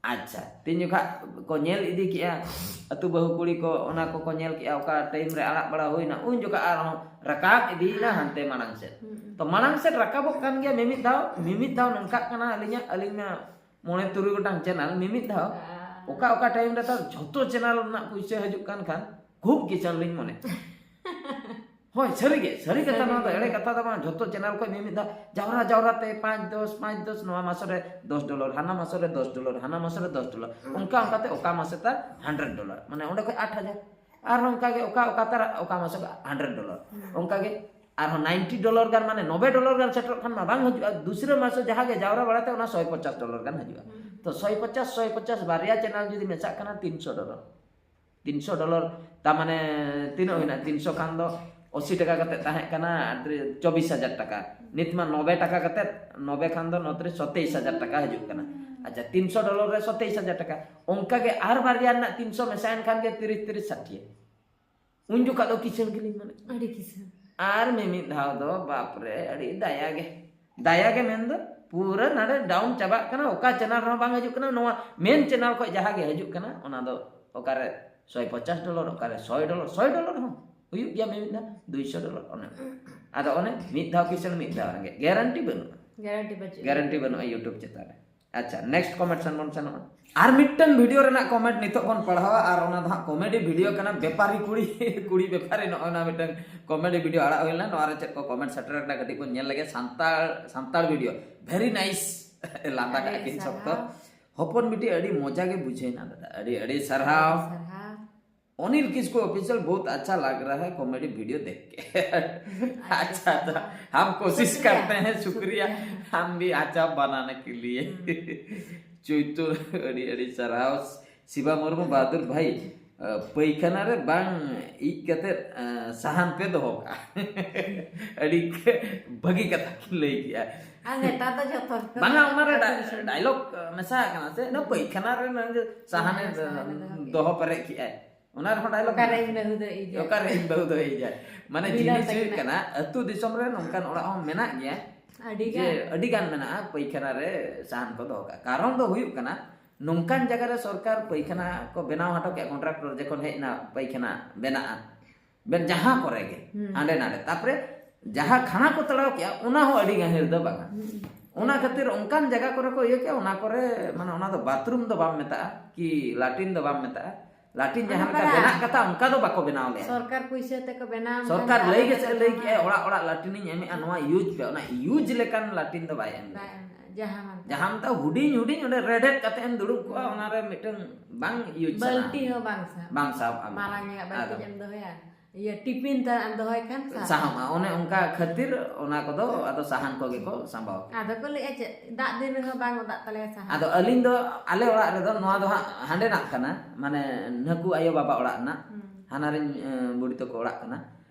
ᱟᱪᱪᱷᱟ, ᱛᱤᱱ ᱡᱚᱠᱷᱟ ᱠᱚ ᱧᱮᱞ ᱤᱫᱤ ᱠᱮᱜᱼᱟ, ᱟᱹᱛᱩ ᱵᱟᱹᱦᱩ ᱠᱩᱲᱤ ᱠᱚ ᱚᱱᱟ ᱠᱚᱠᱚ ᱧᱮᱞ ᱠᱮᱜᱼᱟ, ᱚᱠᱟ ᱴᱟᱭᱤᱢ ᱨᱮ ᱟᱲᱟᱜ ᱵᱟᱲᱟ ᱦᱩᱭᱱᱟ, ᱩᱱ ᱡᱚᱠᱷᱟ ᱟᱨᱦᱚᱸ ᱨᱟᱠᱟᱵ ᱤᱫᱤᱭᱮᱱᱟ ᱦᱟᱱᱛᱮ ᱢᱟᱲᱟᱝ ᱥᱮᱫ᱾ ᱛᱚ ᱢᱟᱲᱟᱝ ᱥᱮᱫ ᱨᱟᱠᱟᱵᱚᱜ ᱠᱟᱱ ᱜᱮᱭᱟ ᱢᱤᱢᱤᱫ ᱫᱷᱟᱣ, ᱢᱤᱢᱤᱫ ᱫᱷᱟᱣ ᱱᱚᱝᱠᱟᱜ ᱠᱟᱱᱟ, ᱟᱹᱞᱤᱧᱟᱜ, ᱟᱹᱞᱤᱧ ᱢᱟ ᱢᱚᱬᱮ ᱛᱩᱨᱩᱭ ᱜᱚᱴᱟᱝ ᱪᱮᱱᱮᱞ, ᱢᱤᱢᱤᱫ ᱫᱷᱟᱣ ᱚᱠᱟ ᱚᱠᱟ ᱴᱟᱭᱤᱢ ᱨᱮ ᱛᱟᱨ ᱡᱷᱚᱛᱚ ᱪᱮᱱᱮᱞ ᱨᱮᱱᱟᱜ ᱯᱩᱭᱥᱟᱹ ᱦᱤᱡᱩᱜ ᱠᱟᱱ ᱠᱷᱟᱱ ᱠᱷᱩᱵ ᱠᱤᱥᱟᱹᱬ ᱞᱤᱧ ᱢᱚᱱᱮ᱾ ᱦᱳᱭ, ᱥᱟᱹᱨᱤ ᱜᱮ, ᱥᱟᱹᱨᱤ ᱠᱟᱛᱷᱟ, ᱱᱚᱣᱟ ᱫᱚ ᱮᱲᱮ ᱠᱟᱛᱷᱟ ᱫᱚ ᱵᱟᱝ᱾ ᱡᱷᱚᱛᱚ ᱪᱮᱱᱮᱞ ᱠᱷᱚᱱ ᱢᱤᱢᱤᱫ ᱫᱷᱟᱣ ᱡᱟᱣᱨᱟ ᱡᱟᱣᱨᱟ ᱛᱮ ᱯᱟᱸᱪ ᱫᱚᱥ, ᱯᱟᱸᱪ ᱫᱚᱥ, ᱱᱚᱣᱟ ᱢᱟᱥᱚ ᱨᱮ ᱫᱚᱥ ᱰᱚᱞᱟᱨ, ᱦᱟᱱᱟ ᱢᱟᱥᱚ ᱨᱮ ᱫᱚᱥ ᱰᱚᱞᱟᱨ, ᱦᱟᱱᱟ ᱢᱟᱥᱚ ᱨᱮ ᱫᱚᱥ ᱰᱚᱞᱟᱨ, ᱚᱱᱠᱟ ᱚᱱᱠᱟᱛᱮ ᱚᱠᱟ ᱢᱟᱥᱮ ᱛᱟᱨ ᱦᱟᱱᱰᱨᱮᱰ ᱰᱚᱞᱟᱨ, ᱢᱟᱱᱮ ᱚᱸᱰᱮ ᱠᱷᱚᱱ ᱟᱴ ᱦᱟᱡᱟᱨ, ᱟᱨᱦᱚᱸ ᱚᱱᱠᱟ ᱜᱮ ᱚᱠᱟ ᱚᱠᱟ ᱛᱟᱨᱟ ᱚᱠᱟ ᱢᱟᱥᱚ ᱦᱟᱱᱰᱨᱮᱰ ᱰᱚᱞᱟᱨ, ᱚᱱᱠᱟ ᱜᱮ ᱟᱨᱦᱚᱸ ᱱᱟᱭᱤᱱᱴᱤ ᱰᱚᱞᱟᱨ ᱜᱟᱱ, ᱢᱟᱱᱮ ᱱᱚᱵᱮ ᱰᱚᱞᱟᱨ ᱜᱟᱱ ᱥᱮᱴᱮᱨᱚᱜ ᱠᱷᱟᱱ ᱢᱟ ᱵᱟᱝ ᱦᱤᱡᱩᱜᱼᱟ᱾ ᱫᱩᱥᱨᱟᱹ ᱢᱟᱥᱚ ᱡᱟᱦᱟᱸ ᱜᱮ ᱡᱟᱣᱨᱟ ᱵᱟᱲᱟᱛᱮ ᱚᱱᱟ ᱥᱚᱭ ᱯᱚᱪᱟᱥ ᱰᱚᱞᱟᱨ ᱜᱟᱱ ᱦᱤᱡᱩᱜᱼᱟ᱾ ᱛᱚ ᱥᱚᱭ ᱯᱚᱪᱟᱥ, ᱥᱚᱭ ᱯᱚᱪᱟᱥ ᱵᱟᱨᱭᱟ ᱪᱮᱱᱮᱞ ᱡᱩᱫᱤ ᱢᱮᱥᱟᱜ ᱠᱟᱱᱟ ᱛᱤᱱᱥᱚ ᱰᱚᱞᱟᱨ, ᱛᱤᱱᱥᱚ ᱰᱚᱞᱟᱨ, ᱛᱟᱨ ᱢᱟᱱᱮ ᱛᱤᱱᱟᱹᱜ ᱦᱩᱭᱱᱟ? ᱛᱤᱱᱥᱚ ᱠᱷᱟᱱ ᱫᱚ ᱟᱥᱤ ᱴᱟᱠᱟ ᱠᱟᱛᱮ ᱛᱟᱦᱮᱸ ᱠᱟᱱᱟ, ᱟᱨ ᱪᱚᱵᱵᱤᱥ ᱦᱟᱡᱟᱨ ᱴᱟᱠᱟ᱾ ᱱᱤᱛ ᱢᱟ ᱱᱚᱵᱮ ᱴᱟᱠᱟ ᱠᱟᱛᱮ, ᱱᱚᱵᱮ ᱠᱷᱟᱱ ᱫᱚ ᱱᱚᱛᱮ ᱨᱮ ᱥᱚᱛᱮᱭᱤᱥ ᱦᱟᱡᱟᱨ ᱴᱟᱠᱟ ᱦᱤᱡᱩᱜ ᱠᱟᱱᱟ᱾ ᱟᱪᱪᱷᱟ, ᱛᱤᱱᱥᱚ ᱰᱚᱞᱟᱨ ᱨᱮ ᱥᱚᱛᱮᱭᱤᱥ ᱦᱟᱡᱟᱨ ᱴᱟᱠᱟ, ᱚᱱᱠᱟ ᱜᱮ ᱟᱨ ᱵᱟᱨᱭᱟ ᱨᱮᱱᱟᱜ ᱛᱤᱱᱥᱚ ᱢᱮᱥᱟᱭᱮᱱ ᱠᱷᱟᱱ ᱜᱮ ᱛᱤᱨᱤᱥ, ᱛᱤᱨᱤᱥ, ᱥᱟᱴᱷᱤᱭᱟᱹ᱾ ᱩᱱ ᱡᱚᱠᱷᱟ ᱫᱚ ᱠᱤᱥᱟᱹᱬ ᱜᱮᱞᱤᱧ ᱢᱚᱱᱮ᱾ ᱟᱹᱰᱤ ᱠᱤᱥᱟᱹᱬ᱾ ᱟᱨ ᱢᱤᱢᱤᱫ ᱫᱷᱟᱣ ᱫᱚ ᱵᱟᱯᱨᱮ, ᱟᱹᱰᱤ ᱫᱟᱭᱟ ᱜᱮ, ᱫᱟᱭᱟ ᱜᱮ ᱢᱮᱱᱫᱚ ᱯᱩᱨᱟᱹ ᱱᱟᱰᱮ ᱰᱟᱣᱩᱱ ᱪᱟᱵᱟᱜ ᱠᱟᱱᱟ, ᱚᱠᱟ ᱪᱮᱱᱮᱞ ᱨᱮᱦᱚᱸ ᱵᱟᱝ ᱦᱤᱡᱩᱜ ᱠᱟᱱᱟ᱾ ᱱᱚᱣᱟ ᱢᱮᱱ ᱪᱮᱱᱮᱞ ᱠᱷᱚᱱ ᱡᱟᱦᱟᱸ ᱜᱮ ᱦᱤᱡᱩᱜ ᱠᱟᱱᱟ, ᱚᱱᱟ ᱫᱚ ᱚᱠᱟᱨᱮ ᱥᱚᱭ ᱯᱚᱪᱟᱥ ᱰᱚᱞᱟᱨ, ᱚᱠᱟᱨᱮ ᱥᱚᱭ ᱰᱚᱞᱟᱨ, ᱥᱚᱭ ᱰᱚᱞᱟᱨ ᱦᱚᱸ ᱦᱩᱭᱩᱜ ᱜᱮᱭᱟ ᱢᱤᱢᱤᱫ ᱫᱷᱟᱣ, ᱫᱩᱭᱥᱚ ᱰᱚᱞᱟᱨ, ᱚᱱᱮ ᱚᱱᱠᱟ᱾ ᱟᱫᱚ ᱚᱱᱮ ᱢᱤᱫ ᱫᱷᱟᱣ ᱠᱤᱥᱟᱹᱬ, ᱢᱤᱫ ᱫᱷᱟᱣ ᱨᱮᱸᱜᱮᱡ, ᱜᱮᱨᱮᱱᱴᱤ ᱵᱟᱹᱱᱩᱜᱼᱟ᱾ ᱜᱮᱨᱮᱱᱴᱤ ᱵᱟᱹᱪᱩᱜᱼᱟ᱾ ᱜᱮᱨᱮᱱᱴᱤ ᱵᱟᱹᱱᱩᱜᱼᱟ YouTube ᱪᱮᱛᱟᱱ ᱨᱮ᱾ ᱟᱪᱪᱷᱟ, ᱱᱮᱠᱥᱴ ᱠᱚᱢᱮᱱᱴ ᱥᱮᱱ ᱵᱚᱱ ᱥᱮᱱᱚᱜᱼᱟ᱾ ᱟᱨ ᱢᱤᱫᱴᱟᱝ ᱵᱷᱤᱰᱤᱭᱳ ᱨᱮᱱᱟᱜ ᱠᱚᱢᱮᱱᱴ ᱱᱤᱛᱚᱜ ᱵᱚᱱ ᱯᱟᱲᱦᱟᱣᱟ, ᱟᱨ ᱚᱱᱟ ᱫᱚ ᱦᱟᱸᱜ ᱠᱚᱢᱮᱰᱤ ᱵᱷᱤᱰᱤᱭᱳ ᱠᱟᱱᱟ, ᱵᱮᱯᱟᱨᱤ ᱠᱩᱲᱤ, ᱠᱩᱲᱤ ᱵᱮᱯᱟᱨᱤ, ᱱᱚᱜᱼᱚᱭ ᱱᱚᱣᱟ ᱢᱤᱫᱴᱟᱝ ᱠᱚᱢᱮᱰᱤ ᱵᱷᱤᱰᱤᱭᱳ ᱟᱲᱟᱜ ᱦᱩᱭ ᱞᱮᱱᱟ᱾ ᱱᱚᱣᱟ ᱨᱮ ᱪᱮᱫ ᱠᱚ ᱠᱚᱢᱮᱱᱴ ᱥᱮᱴᱮᱨ ᱟᱠᱟᱱᱟ, ᱠᱟᱹᱴᱤᱡ ᱵᱚᱱ ᱧᱮᱞ ᱞᱮᱜᱮ᱾ ᱥᱟᱱᱛᱟᱲ, ᱥᱟᱱᱛᱟᱲ ᱵᱷᱤᱰᱤᱭᱳ, ᱵᱷᱮᱨᱤ ᱱᱟᱭᱤᱥ᱾ ᱞᱟᱸᱫᱟ ᱠᱟᱜᱼᱟ ᱟᱹᱰᱤ ᱠᱤᱱ ᱥᱚᱠᱛᱚ᱾ ᱥᱟᱨᱦᱟᱣ᱾ ᱦᱚᱯᱚᱱ ᱵᱤᱴᱤ, ᱟᱹᱰᱤ ᱢᱚᱡᱟ ᱜᱮ ᱵᱩᱡᱷᱟᱹᱣ ᱮᱱᱟ ᱫᱟᱫᱟ, ᱟᱹᱰᱤ ᱟᱹᱰᱤ ᱥᱟᱨᱦᱟᱣ᱾ ᱥᱟᱨᱦᱟᱣ᱾ अनिल किसको ऑफिशियल बहुत अच्छा लग रहा है कॉमेडी वीडियो देख के। अच्छा, तो हम कोशिश शुक्रिया। करते हैं, शुक्रिया। शुक्रिया। हम भी अच्छा बनाने के लिए। हम्म। चैतुर, अड़ी, अड़ी सराव। शिवा मुर्मू बहादुर भाई, ᱯᱟᱹᱭᱠᱷᱟᱱᱟ ᱨᱮ ᱵᱟᱝ ᱤᱡ ᱠᱟᱛᱮ ᱥᱟᱦᱟᱱ ᱯᱮ ᱫᱚᱦᱚ ᱠᱟᱜᱼᱟ᱾ ᱟᱹᱰᱤ ᱵᱷᱟᱹᱜᱤ ᱠᱟᱛᱷᱟ ᱠᱤᱱ ᱞᱟᱹᱭ ᱠᱮᱜᱼᱟ᱾ ᱟᱨ ᱱᱮᱛᱟᱨ ᱫᱚ ᱡᱚᱛᱚ ᱦᱚᱲ ᱠᱚ ᱵᱟᱝᱟ, ᱚᱱᱟᱨᱮ ᱟᱹᱛᱩ ᱫᱤᱥᱚᱢ ᱰᱟᱭᱞᱚᱜ ᱢᱮᱥᱟ ᱟᱠᱟᱱᱟ ᱥᱮ, ᱤᱱᱟᱹ ᱯᱟᱹᱭᱠᱷᱟᱱᱟ ᱨᱮ ᱱᱚᱜᱼᱚᱭ ᱡᱮ ᱥᱟᱦᱟᱱᱮ ᱦᱮᱸ, ᱥᱟᱦᱟᱱᱮ ᱫᱚᱦᱚ ᱠᱮᱜᱼᱟ᱾ ᱫᱚᱦᱚ ᱯᱮᱨᱮᱡ ᱠᱮᱜᱼᱟᱭ, ᱚᱱᱟ ᱨᱮᱦᱚᱸ ᱰᱟᱭᱞᱚᱜ ᱚᱠᱟᱨᱮ ᱢᱮᱱᱟᱜᱼᱟ᱾ ᱤᱧ ᱵᱟᱹᱦᱩ ᱫᱚ ᱤᱡ ᱚᱠᱟᱨᱮ ᱤᱧ ᱵᱟᱹᱦᱩ ᱫᱚ ᱤᱡᱟ? ᱢᱟᱱᱮ ᱵᱤᱞᱟ ᱡᱤᱱᱤᱥ ᱦᱩᱭᱩᱜ ᱛᱟᱹᱠᱤᱱᱟᱜ᱾ ᱠᱟᱱᱟ, ᱟᱹᱛᱩ ᱫᱤᱥᱚᱢ ᱨᱮ ᱱᱚᱝᱠᱟᱱ ᱚᱲᱟᱜ ᱦᱚᱸ ᱢᱮᱱᱟᱜ ᱜᱮᱭᱟ᱾ ᱟᱹᱰᱤ ᱡᱮ ᱜᱟᱱ᱾ ᱟᱹᱰᱤ ᱜᱟᱱ ᱢᱮᱱᱟᱜᱼᱟ ᱯᱟᱹᱭᱠᱷᱟᱱᱟ ᱨᱮ ᱥᱟᱦᱟᱱ ᱠᱚ ᱫᱚᱦᱚ ᱠᱟᱜᱼᱟ᱾ ᱠᱟᱨᱚᱱ ᱫᱚ ᱦᱩᱭᱩᱜ ᱠᱟᱱᱟ, ᱱᱚᱝᱠᱟᱱ ᱡᱟᱭᱜᱟ ᱨᱮ ᱥᱚᱨᱠᱟᱨ ᱯᱟᱹᱭᱠᱷᱟᱱᱟ ᱠᱚ ᱵᱮᱱᱟᱣ ᱦᱚᱴᱚ ᱠᱮᱜᱼᱟ ᱠᱚᱱᱴᱨᱟᱠᱴᱚᱨ ᱡᱚᱠᱷᱚᱱ ᱦᱮᱡ ᱮᱱᱟ ᱯᱟᱹᱭᱠᱷᱟᱱᱟ ᱵᱮᱱᱟᱜᱼᱟ, ᱵᱮᱱ ᱡᱟᱦᱟᱸ ᱠᱚᱨᱮ ᱜᱮ ᱦᱩᱸ᱾ ᱦᱟᱸᱰᱮ ᱱᱟᱰᱮ, ᱛᱟᱯᱚᱨᱮ ᱡᱟᱦᱟᱸ ᱠᱷᱟᱱᱟ ᱠᱚ ᱛᱟᱲᱟᱣ ᱠᱮᱜᱼᱟ ᱚᱱᱟ ᱦᱚᱸ ᱟᱹᱰᱤ ᱜᱟᱹᱦᱤᱨ ᱫᱚ ᱵᱟᱝᱟ᱾ ᱦᱩᱸ᱾ ᱚᱱᱟ ᱠᱷᱟᱹᱛᱤᱨ ᱚᱱᱠᱟᱱ ᱡᱟᱭᱜᱟ ᱠᱚᱨᱮ ᱠᱚ ᱤᱭᱟᱹ ᱠᱮᱜᱼᱟ, ᱚᱱᱟ ᱠᱚᱨᱮ ᱢᱟᱱᱮ ᱚᱱᱟ ᱫᱚ ᱵᱟᱛᱷᱨᱩᱢ ᱫᱚ ᱵᱟᱢ ᱢᱮᱛᱟᱜᱼᱟ ᱠᱤ ᱞᱟᱴᱨᱤᱱ ᱫᱚ ᱵᱟᱢ ᱢᱮᱛᱟᱜᱼᱟ᱾ ᱞᱟᱴᱨᱤᱱ ᱚᱱᱟ ᱡᱟᱦᱟᱸ ᱞᱮᱠᱟ ᱯᱟᱨᱟ᱾ ᱵᱮᱱᱟᱜ ᱠᱟᱛᱷᱟ ᱚᱱᱠᱟ ᱫᱚ ᱵᱟᱠᱚ ᱵᱮᱱᱟᱣ ᱞᱮᱜᱼᱟ᱾ ᱥᱚᱨᱠᱟᱨ ᱯᱩᱭᱥᱟᱹ ᱛᱮᱠᱚ ᱵᱮᱱᱟᱣ ᱥᱚᱨᱠᱟᱨ ᱠᱷᱟᱱ ᱞᱟᱹᱭ ᱟᱞᱮ ᱜᱮᱥᱮ ᱫᱚ ᱞᱟᱹᱭ ᱱᱚᱣᱟ ᱠᱮᱜᱼᱟ, ᱚᱲᱟᱜ ᱚᱲᱟᱜ ᱞᱟᱴᱨᱤᱱᱤᱧ ᱮᱢᱮᱜᱼᱟ, ᱱᱚᱣᱟ ᱤᱭᱩᱡᱽ ᱯᱮ, ᱚᱱᱟ ᱤᱭᱩᱡᱽ ᱞᱮᱠᱟᱱ ᱞᱟᱴᱨᱤᱱ ᱫᱚ ᱵᱟᱭ ᱮᱢ ᱞᱮᱜᱼᱟ᱾ ᱵᱟᱭ ᱮᱢ ᱞᱮᱜᱼᱟ᱾ ᱡᱟᱦᱟᱸ ᱢᱟᱱ ᱡᱟᱦᱟᱸ ᱢᱮᱛᱟᱜ ᱦᱩᱰᱤᱧ ᱦᱩᱰᱤᱧ ᱚᱸᱰᱮ ᱨᱮᱰᱮᱫ ᱠᱟᱛᱮ ᱮᱢ ᱫᱩᱲᱩᱵ ᱠᱚᱜᱼᱟ, ᱚᱱᱟᱨᱮ ᱢᱤᱫᱴᱟᱝ ᱵᱟᱝ ᱤᱭᱩᱡᱽ ᱵᱟᱹᱞᱴᱤ ᱥᱟᱱᱟ᱾ ᱦᱚᱸ ᱵᱟᱝ ᱥᱟᱵ᱾ ᱵᱟᱝ ᱥᱟᱵ ᱟᱢᱟ᱾ ᱢᱟᱨᱟᱝ ᱧᱚᱜ ᱵᱟᱹᱞᱴᱤ ᱟᱫᱚ ᱮᱢ ᱫᱚᱦᱚᱭᱟ, ᱤᱭᱟᱹ ᱴᱤᱯᱤᱱ ᱛᱮ ᱮᱢ ᱫᱚᱦᱚᱭ ᱠᱷᱟᱱ ᱥᱟᱵ᱾ ᱥᱟᱦᱟᱢᱟ᱾ ᱚᱱᱮ ᱚᱱᱠᱟ ᱠᱷᱟᱹᱛᱤᱨ ᱚᱱᱟ ᱠᱚᱫᱚ ᱟᱫᱚ ᱥᱟᱦᱟᱱ ᱠᱚᱜᱮ ᱠᱚ ᱥᱟᱢᱵᱟᱣ ᱠᱮᱜᱼᱟ᱾ ᱟᱫᱚ ᱠᱚ ᱞᱟᱹᱭᱮᱫᱼᱟ ᱪᱮᱫ, ᱫᱟᱜ ᱫᱤᱱ ᱨᱮᱦᱚᱸ ᱵᱟᱝ ᱚᱫᱟᱜ ᱛᱟᱞᱮᱭᱟ ᱥᱟᱦᱟᱱ᱾ ᱟᱫᱚ ᱟᱹᱞᱤᱧ ᱫᱚ ᱟᱞᱮ ᱚᱲᱟᱜ ᱨᱮᱫᱚ ᱱᱚᱣᱟ ᱫᱚ ᱦᱟᱸᱜ ᱦᱟᱸᱰᱮᱱᱟᱜ ᱠᱟᱱᱟ, ᱢᱟᱱᱮ ᱱᱟᱹᱠᱩ ᱟᱭᱳ ᱵᱟᱵᱟ ᱚᱲᱟᱜ ᱨᱮᱱᱟᱜ, ᱦᱩᱸ᱾ ᱦᱟᱱᱟᱨᱤᱧ ᱮ, ᱵᱩᱰᱤ ᱛᱟᱠᱚ ᱚᱲᱟᱜ ᱠᱟᱱᱟ᱾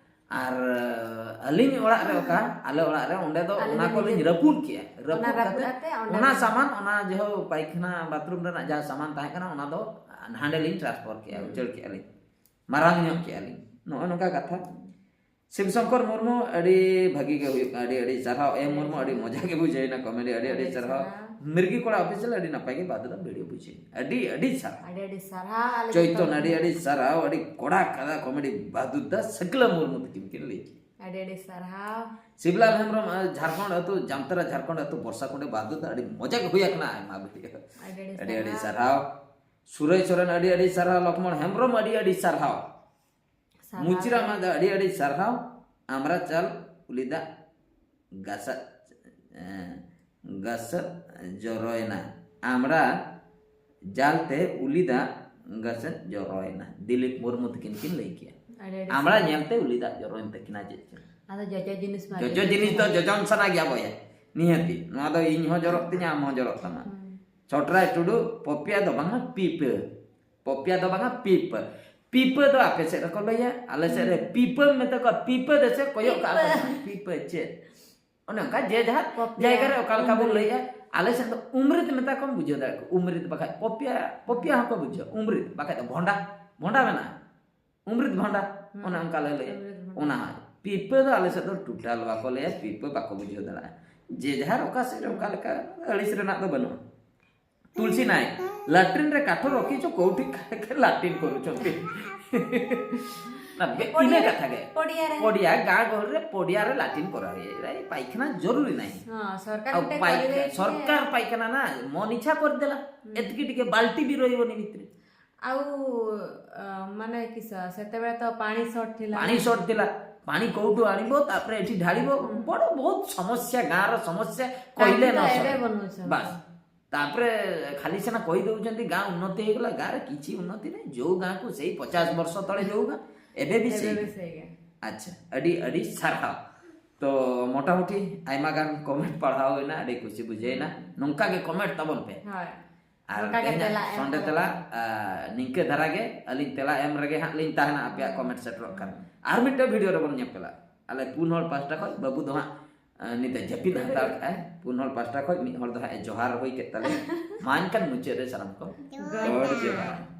ᱟᱨ ᱮ, ᱟᱹᱞᱤᱧ ᱚᱲᱟᱜ ᱨᱮ ᱚᱠᱟ, ᱟᱞᱮ ᱚᱲᱟᱜ ᱨᱮ ᱚᱸᱰᱮ ᱫᱚ ᱟᱞᱮ ᱚᱱᱟ ᱫᱚ ᱠᱚᱞᱤᱧ ᱱᱤᱡᱮ ᱨᱟᱹᱯᱩᱫ ᱠᱮᱜᱼᱟ᱾ ᱚᱱᱟ ᱨᱟᱹᱯᱩᱫ ᱨᱟᱹᱯᱩᱫ ᱠᱟᱛᱮ ᱟᱛᱮ ᱚᱸᱰᱮ ᱚᱱᱟ ᱫᱚ ᱥᱟᱢᱟᱱ, ᱚᱱᱟ ᱡᱟᱦᱟᱸ ᱯᱟᱭᱠᱷᱟᱱᱟ ᱵᱟᱛᱷᱨᱩᱢ ᱨᱮᱱᱟᱜ ᱡᱟᱦᱟᱸ ᱥᱟᱢᱟᱱ ᱛᱟᱦᱮᱸ ᱠᱟᱱᱟ, ᱚᱱᱟ ᱫᱚ ᱦᱟᱸᱰᱮ ᱞᱤᱧ ᱴᱨᱟᱱᱥᱯᱷᱟᱨ ᱠᱮᱜᱼᱟ, ᱦᱩᱸ᱾ ᱩᱪᱟᱹᱲ ᱠᱮᱜᱼᱟ ᱞᱤᱧ, ᱢᱟᱨᱟᱝ ᱧᱚᱜ ᱠᱮᱜᱼᱟ ᱞᱤᱧ᱾ ᱱᱚᱜᱼᱚ ᱱᱚᱝᱠᱟ ᱠᱟᱛᱷᱟ᱾ ᱥᱤᱵ ᱥᱚᱝᱠᱚᱨ ᱢᱩᱨᱢᱩ, ᱟᱹᱰᱤ ᱵᱷᱟᱹᱜᱤ ᱜᱮ ᱦᱩᱭᱩᱜ ᱠᱟᱱᱟ, ᱟᱹᱰᱤ ᱟᱹᱰᱤ ᱥᱟᱨᱦᱟᱣ᱾ ᱮᱢ ᱢᱩᱨᱢᱩ, ᱟᱹᱰᱤ ᱢᱚᱡᱟ ᱜᱮ ᱵᱩᱡᱷᱟᱹᱣ ᱮᱱᱟ ᱠᱚᱢᱮᱰᱤ, ᱟᱹᱰᱤ ᱟᱹᱰᱤ ᱟᱹᱰᱤ ᱥᱟᱨᱦᱟᱣ᱾ ᱥᱟᱨᱦᱟᱣ᱾ ᱢᱤᱨᱜᱤ ᱠᱚᱲᱟ ᱚᱯᱷᱤᱥᱤᱭᱟᱞ ᱟᱹᱰᱤ ᱱᱟᱯᱟᱭ ᱜᱮ ᱵᱟᱫᱩᱞᱟ ᱵᱷᱤᱰᱤᱭᱳ ᱵᱩᱡᱷᱟᱹᱣ᱾ ᱟᱹᱰᱤ ᱟᱹᱰᱤ ᱥᱟᱨᱦᱟᱣ᱾ ᱟᱹᱰᱤ ᱟᱹᱰᱤ ᱥᱟᱨᱦᱟᱣ ᱟᱞᱮ ᱪᱳᱭᱛᱚᱱ, ᱡᱚᱛᱚ ᱟᱹᱰᱤ ᱟᱹᱰᱤ ᱥᱟᱨᱦᱟᱣ᱾ ᱟᱹᱰᱤ ᱠᱚᱲᱟ ᱠᱟᱫᱟ ᱠᱚᱢᱮᱰᱤ ᱵᱟᱫᱩᱫᱟ ᱥᱟᱹᱠᱞᱟᱹ ᱢᱩᱨᱢᱩ ᱛᱟᱹᱠᱤᱱ ᱠᱤᱱ ᱞᱟᱹᱭ ᱠᱮᱫ᱾ ᱟᱹᱰᱤ ᱟᱹᱰᱤ ᱥᱟᱨᱦᱟᱣ᱾ ᱥᱤᱵᱞᱟᱞ ᱦᱮᱢᱵᱨᱚᱢ, ᱟᱨ ᱡᱷᱟᱲᱠᱷᱚᱸᱰ ᱟᱹᱛᱩ ᱡᱟᱢᱛᱟᱨᱟ, ᱡᱷᱟᱨᱠᱷᱚᱸᱰ ᱟᱹᱛᱩ ᱵᱚᱨᱥᱟ ᱠᱩᱸᱰᱮ ᱵᱟᱫᱩᱫᱟ, ᱟᱹᱰᱤ ᱢᱚᱡᱟ ᱜᱮ ᱦᱩᱭ ᱟᱠᱟᱱᱟ, ᱟᱭᱢᱟ ᱵᱷᱤᱰᱤᱭᱳ᱾ ᱟᱹᱰᱤ ᱟᱹᱰᱤ ᱟᱹᱰᱤ ᱟᱹᱰᱤ ᱥᱟᱨᱦᱟᱣ᱾ ᱥᱟᱨᱦᱟᱣ᱾ ᱥᱩᱨᱟᱹᱭ ᱥᱚᱨᱮᱱ, ᱟᱹᱰᱤ ᱟᱹᱰᱤ ᱥᱟᱨᱦᱟᱣ᱾ ᱞᱚᱠᱢᱚᱬ ᱦᱮᱢᱵᱨᱚᱢ, ᱟᱹᱰᱤ ᱟᱹᱰᱤ ᱥᱟᱨᱦᱟᱣ᱾ ᱥᱟᱨᱦᱟᱣ᱾ ᱢᱩᱪᱤᱨᱟ ᱢᱟᱫᱟ, ᱟᱹᱰᱤ ᱟᱹᱰᱤ ᱥᱟᱨᱦᱟᱣ᱾ ᱟᱢᱨᱟ ᱪᱟᱞ ᱩᱞᱤ ᱫᱟᱜ ᱜᱟᱥᱟᱜ, ᱮᱸ, ᱜᱟᱥᱟᱜ ᱡᱚᱨᱚᱭᱮᱱᱟ᱾ ᱟᱢᱨᱟ ᱡᱟᱞ ᱛᱮ ᱩᱞᱤ ᱫᱟᱜ ᱜᱟᱥᱟᱜ ᱡᱚᱨᱚᱭᱮᱱᱟ᱾ ᱫᱤᱞᱤᱯ ᱢᱩᱨᱢᱩ ᱛᱟᱹᱠᱤᱱ ᱠᱤᱱ ᱞᱟᱹᱭ ᱠᱮᱜᱼᱟ᱾ ᱟᱹᱰᱤ ᱟᱹᱰᱤ ᱟᱢᱨᱟ ᱥᱟᱨᱦᱟᱣ᱾ ᱧᱮᱞ ᱛᱮ ᱩᱞᱤ ᱫᱟᱜ ᱡᱚᱨᱚᱭᱮᱱ ᱛᱟᱹᱠᱤᱱᱟ ᱪᱮᱫ ᱪᱚᱝ᱾ ᱟᱫᱚ ᱡᱚᱡᱚ ᱡᱤᱱᱤᱥ ᱢᱟ ᱡᱚᱡᱚ ᱡᱤᱱᱤᱥ ᱫᱚ ᱡᱚᱡᱚᱢ ᱥᱟᱱᱟ ᱜᱮᱭᱟ ᱵᱚᱭᱟ᱾ ᱱᱤᱦᱟᱹᱛᱤ᱾ ᱱᱚᱣᱟ ᱫᱚ ᱤᱧ ᱦᱚᱸ ᱡᱚᱨᱚᱜ ᱛᱤᱧᱟ, ᱟᱢ ᱦᱚᱸ ᱡᱚᱨᱚᱜ ᱛᱟᱢᱟ᱾ ᱦᱩᱸ᱾ ᱪᱷᱚᱴᱨᱟᱭ ᱴᱩᱰᱩ, ᱯᱚᱯᱤᱭᱟ ᱫᱚ ᱵᱟᱝᱟ, ᱯᱤᱯᱟᱹ᱾ ᱯᱚᱯᱤᱭᱟ ᱫᱚ ᱵᱟᱝᱟ, ᱯᱤᱯᱟᱹ᱾ ᱯᱤᱯᱟᱹ ᱫᱚ ᱟᱯᱮ ᱥᱮᱫ ᱨᱮᱠᱚ ᱞᱟᱹᱭᱟ, ᱟᱞᱮ ᱥᱮᱫ ᱨᱮ ᱯᱤᱯᱟᱹᱢ ᱢᱮᱛᱟ ᱠᱚᱣᱟ᱾ ᱯᱤᱯᱟᱹ ᱫᱮᱥᱮ ᱠᱚᱭᱚᱜ ᱠᱟᱜᱼᱟ ᱠᱚ᱾ ᱯᱤᱯᱟᱹ᱾ ᱯᱤᱯᱟᱹ ᱪᱮᱫ? ᱚᱱᱮ ᱚᱱᱠᱟ ᱡᱮ ᱡᱟᱦᱟᱸ ᱯᱚᱯᱤᱭᱟ, ᱡᱟᱭᱜᱟ ᱨᱮ ᱚᱠᱟ ᱞᱮᱠᱟ ᱵᱚᱱ ᱩᱢᱨᱤᱛ᱾ ᱞᱟᱹᱭᱮᱫᱼᱟ, ᱟᱞᱮ ᱥᱮᱫ ᱫᱚ ᱩᱢᱨᱤᱛ ᱢᱮᱛᱟ ᱠᱚᱢ ᱵᱩᱡᱷᱟᱹᱣ ᱫᱟᱲᱮᱭᱟᱜᱼᱟ᱾ ᱩᱢᱨᱤᱛ ᱵᱟᱠᱷᱟᱡ ᱯᱚᱯᱤᱭᱟ, ᱯᱚᱯᱤᱭᱟ ᱦᱚᱸᱠᱚ ᱵᱩᱡᱷᱟᱹᱣᱟ᱾ ᱩᱢᱨᱤᱛ ᱵᱟᱠᱷᱟᱡ ᱫᱚ ᱵᱷᱚᱸᱰᱟ, ᱵᱷᱚᱸᱰᱟ ᱢᱮᱱᱟᱜᱼᱟ᱾ ᱩᱢᱨᱤᱛ ᱵᱷᱚᱸᱰᱟ, ᱦᱩᱸ, ᱚᱱᱮ ᱚᱱᱠᱟ ᱞᱮ ᱞᱟᱹᱭᱟ᱾ ᱩᱢᱨᱤᱛ ᱵᱷᱚᱸᱰᱟ᱾ ᱚᱱᱟ ᱯᱤᱯᱟᱹ ᱫᱚ ᱟᱞᱮ ᱥᱮᱫ ᱫᱚ ᱴᱩᱴᱟᱞ ᱵᱟᱠᱚ ᱞᱟᱹᱭᱟ, ᱯᱤᱯᱟᱹ ᱵᱟᱠᱚ ᱵᱩᱡᱷᱟᱹᱣ ᱫᱟᱲᱮᱭᱟᱜᱼᱟ᱾ ᱡᱮ ᱡᱟᱦᱟᱸ ᱚᱠᱟ ᱥᱮᱫ ᱨᱮ ᱚᱠᱟ ᱞᱮᱠᱟ, ᱟᱹᱲᱤᱥ ᱨᱮᱱᱟᱜ ᱫᱚ ᱵᱟᱹᱱᱩᱜᱼᱟ᱾ ᱛᱩᱞᱥᱤ ᱱᱟᱭ, ᱞᱟᱴᱨᱤᱱ ᱨᱮ ᱠᱟᱴᱷ ᱨᱚᱠᱤ ᱪᱚ ᱠᱳᱣᱴᱷᱤ ᱞᱟᱴᱨᱤᱱ ᱠᱚᱨᱩᱪᱚᱱᱛᱤ᱾ ᱤᱱᱟᱹ ᱠᱟᱛᱷᱟ ᱜᱮ᱾ ᱯᱚᱰᱤᱭᱟ ᱨᱮ᱾ ᱯᱚᱰᱤᱭᱟ, ᱜᱟᱸ ᱜᱚᱦᱚᱲ ᱨᱮ ᱯᱚᱰᱤᱭᱟ ᱨᱮ ᱞᱟᱴᱨᱤᱱ ᱠᱚᱨᱟᱣ ᱦᱩᱭᱩᱜᱼᱟ᱾ ᱯᱟᱭᱠᱷᱟᱱᱟ ᱡᱚᱨᱩᱨᱤ ᱱᱟᱭ᱾ ᱦᱚᱸ, ᱥᱚᱨᱠᱟᱨ ᱟᱨ ᱢᱤᱫᱴᱮᱱ ᱯᱟᱭ-, ᱠᱚᱞᱮᱡᱽ ᱨᱮ ᱥᱚᱨᱠᱟᱨ ᱯᱟᱭᱠᱷᱟᱱᱟ ᱱᱟ, ମନ ଇଚ୍ଛା କରିଦେଲା। ହୁଁ। ଏତିକି ଟିକେ ବାଲ୍ଟି ବି ରହିବନି ଭିତରେ। ଆଉ, ଅ, ମାନେ କିସ, ସେତେବେଳେ ତ ପାଣି ସର୍ଟ ଥିଲା ପାଣି ନା? ସର୍ଟ ଥିଲା। ପାଣି କୋଉଠୁ ଆଣିବ, ତାପରେ ଏଠି ଢାଳିବ। ହୁଁ। ବଡ଼ ବହୁତ ସମସ୍ୟା, ଗାଁର ସମସ୍ୟା କହିଲେ ତାକୁ ତ ନ ଏବେ ସରେ। ବନଉଛନ୍ତି। ବାସ୍। ତାପରେ ଖାଲି ସିନା କହି ଦଉଛନ୍ତି ଗାଁ ଉନ୍ନତି ହେଇଗଲା, ଗାଁରେ କିଛି ଉନ୍ନତି ନାହିଁ। ଯୋଉ ଗାଁକୁ ସେଇ ପଚାଶ ବର୍ଷ ତଳେ ଯୋଉ ଗାଁ, ଏବେ ବି ଏବେ ସେଇ ବି ଗାଁ। ସେଇ ଗାଁ। ଆଚ୍ଛା, ᱟᱹᱰᱤ, ᱟᱹᱰᱤ ᱥᱟᱨᱦᱟᱣ। ᱛᱚ, ᱢᱚᱴᱟᱢᱩᱴᱤ ᱟᱭᱢᱟ ᱜᱟᱱ ᱠᱚᱢᱮᱱᱴ ᱯᱟᱲᱦᱟᱣ ᱦᱩᱭᱱᱟ, ᱟᱹᱰᱤ ᱠᱩᱥᱤ ᱵᱩᱡᱷᱟᱹᱣᱱᱟ। ᱱᱚᱝᱠᱟ ᱜᱮ ᱠᱚᱢᱮᱱᱴ ᱛᱟᱵᱚᱱ ᱯᱮ। ᱦᱳᱭ। ᱟᱨ ᱱᱚᱝᱠᱟ ᱜᱮ ᱛᱮᱦᱮᱧᱟᱜ ᱛᱮᱞᱟ ᱮᱢ ᱥᱚᱱᱰᱮ ᱛᱟᱵᱚᱱ ᱛᱮᱞᱟ, ᱯᱮ। ᱟ, ᱱᱤᱝᱠᱟᱹ ᱫᱷᱟᱨᱟ ᱜᱮ ᱟᱹᱞᱤᱧ ᱛᱮᱞᱟ ᱮᱢ ᱨᱮᱜᱮ ᱦᱟᱸᱜ ᱞᱤᱧ ᱛᱟᱦᱮᱱᱟ, ᱟᱯᱮᱭᱟᱜ ᱠᱚᱢᱮᱱᱴ ᱥᱮᱴᱮᱨᱚᱜ ᱠᱟᱱ᱾ ᱟᱨ ᱢᱤᱫᱴᱮᱱ ᱵᱷᱤᱰᱤᱭᱳ ᱨᱮᱵᱚᱱ ᱧᱮᱯᱮᱞᱟ᱾ ᱟᱞᱮ ᱯᱩᱱ ᱦᱚᱲ ᱯᱟᱥᱴᱟ ᱠᱷᱚᱱ ᱵᱟᱹᱵᱩ ᱫᱚ ᱦᱟᱸᱜ, ᱟ, ᱱᱤᱛ ᱮ ᱡᱟᱹᱯᱤᱫ ᱦᱟᱛᱟᱲ ᱠᱟᱜᱼᱟᱭ᱾ ᱯᱩᱱ ᱦᱚᱲ ᱯᱟᱥᱴᱟ ᱠᱷᱚᱱ ᱢᱤᱫ ᱦᱚᱲ ᱫᱚ ᱦᱟᱸᱜ ᱮ ᱡᱚᱦᱟᱨ ᱦᱩᱭ ᱠᱮᱫ ᱛᱟᱞᱮᱭᱟ᱾ ᱢᱟ ᱮᱱᱠᱷᱟᱱ ᱢᱩᱪᱟᱹᱫ ᱨᱮ ᱥᱟᱱᱟᱢ ᱠᱚ ᱜᱚᱰ ᱜᱚᱰ ᱡᱚᱦᱟᱨ᱾ ᱡᱚᱦᱟᱨ᱾